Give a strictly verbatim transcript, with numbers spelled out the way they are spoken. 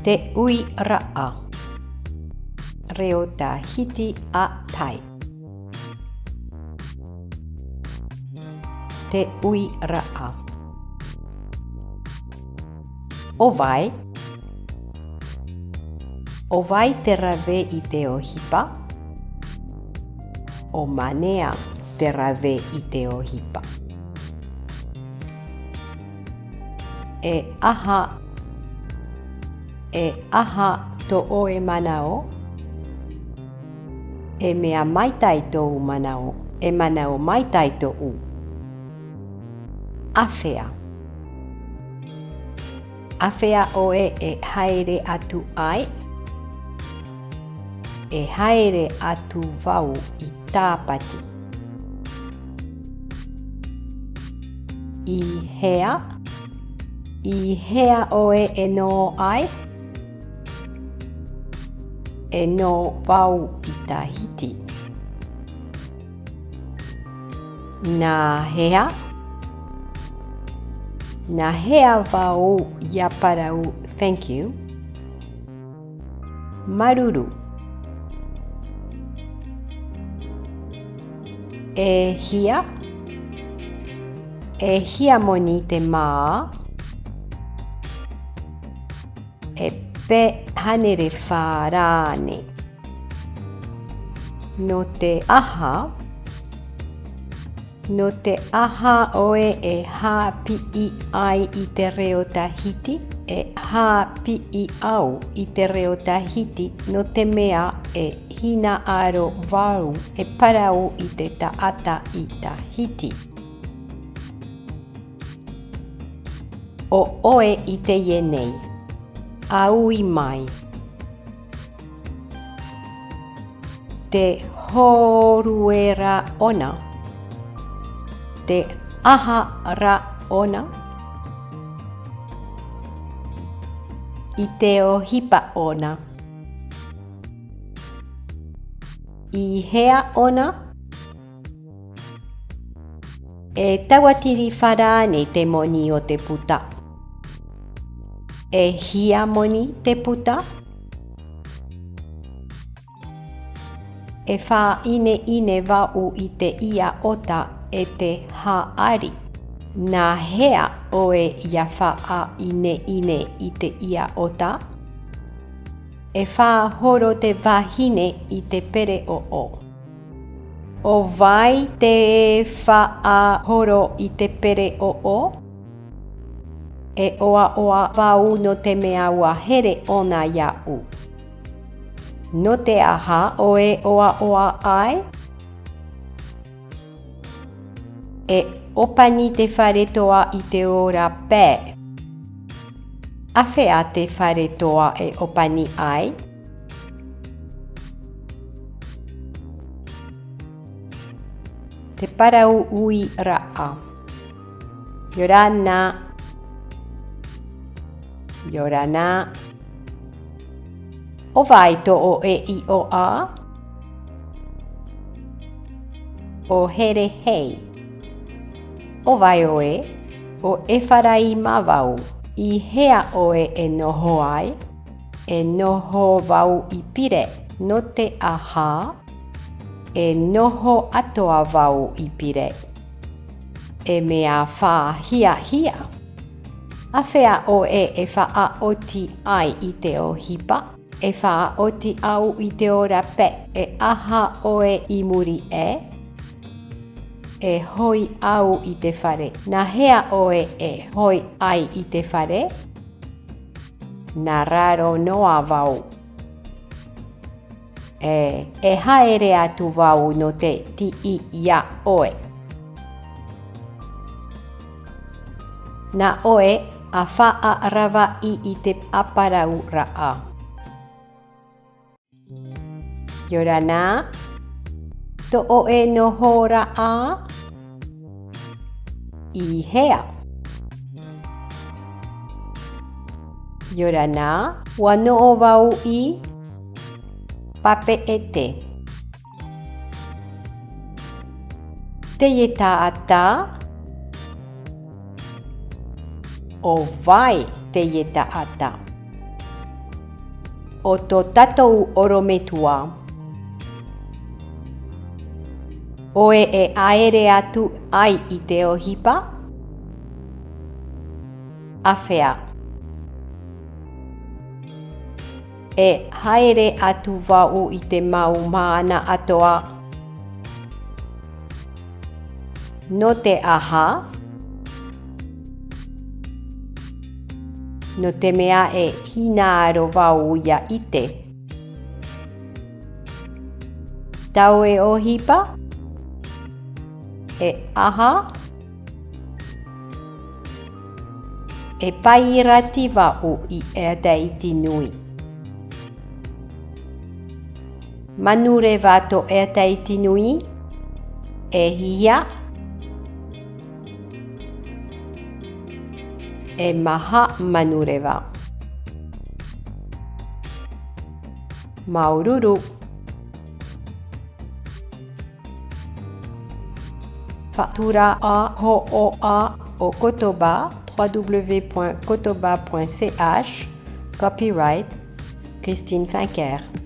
Te uiraʻa. Reo Tahiti a tai. Te uiraʻa. ʻO vai? ʻO vai te rave i te ʻohipa? ʻO Manea te rave i te ʻohipa. E aha, e aha tō ʻoe manaʻo? E mea maitaʻi tōʻu manaʻo, e manaʻo maitaʻi tōʻu. Āfea? Āfea ʻoe e haere atu ai? E haere atu vau i Tāpati. I hea? I hea ʻoe e noho ai? E noho vau i Tahiti. Nā hea? Nā hea vau ʻia parau thank you? Māuruuru. E hia? E hia moni te mā? E pē hānere farāne. Nō te aha? Nō te aha ʻoe e haʻapiʻi ai i te reo Tahiti? E haʻapiʻi au i te reo Tahiti, nō te mea e hinaʻaro vau e parau i te taʻata i Tahiti. ʻO ʻoe i teie nei, a ui mai. Te hōrue ra ʻōna? Te aha ra ʻōna? I te ʻohipa ʻōna. I hea ʻōna? E tauatiri farāne te moni o te puta. E hia moni te puta? E faʻaineine vau i te ʻiaʻota e te haʻari. Nā hea ʻoe ʻia faʻaineine i te ʻiaʻota? E faʻahoro te vahine i te pereʻoʻo. ʻO vai te faʻahoro i te pereʻoʻo? E ʻoaʻoa vau nō te mea ʻua here ʻōna iāʻu. Nō te aha ʻoe e ʻoaʻoa ai? E ʻōpani te fare toa i te ora pae. Āfea te fare toa e ʻōpani ai? Te parau uiraʻa. ʻIa ora na. ʻIa ora na. ʻO vai tō ʻoe iʻoa? ʻO Herehei. ʻO vai ʻoe? ʻO Efaraima vau. I hea ʻoe e noho ai? E noho vau i Pire. Nō te aha? E noho atoʻa vau i Pire. E mea fāhiahia. Āfea ʻoe e faʻaoti ai i te ʻohipa? E faʻaoti au i te ora pae. E aha ʻoe i muri aʻe? E hoʻi au i te fare. Nā hea ʻoe e hoʻi ai i te fare? Nā raro noa vau. E, e haere atu vau nō te tiʻi iā ʻoe. Nā ʻoe a faʻaravaʻi i te ʻāparauraʻa. ʻIa ora na. Tō ʻoe nohoraʻa? I hea? ʻIa ora na. ʻUa noʻo vau i Papeʻete. Teie taʻata. ʻO vai teie taʻata? o tō tātou ʻorometua. ʻOe e haere atu ai i te ʻohipa? ʻĀfea? E haere atu vau i te mau mahana atoʻa. Nō te aha? Nō te mea e hinaʻaro vau ʻia ʻite. Taua ʻohipa? E aha? E pairati vau i Air Tahiti Nui. Manureva tō Air Tahiti Nui? E hia? E maha manureva. Māuruuru. Faʻatura a hoʻo a o Kotoba, trois w point kotoba point c h, copyright Christine Finker.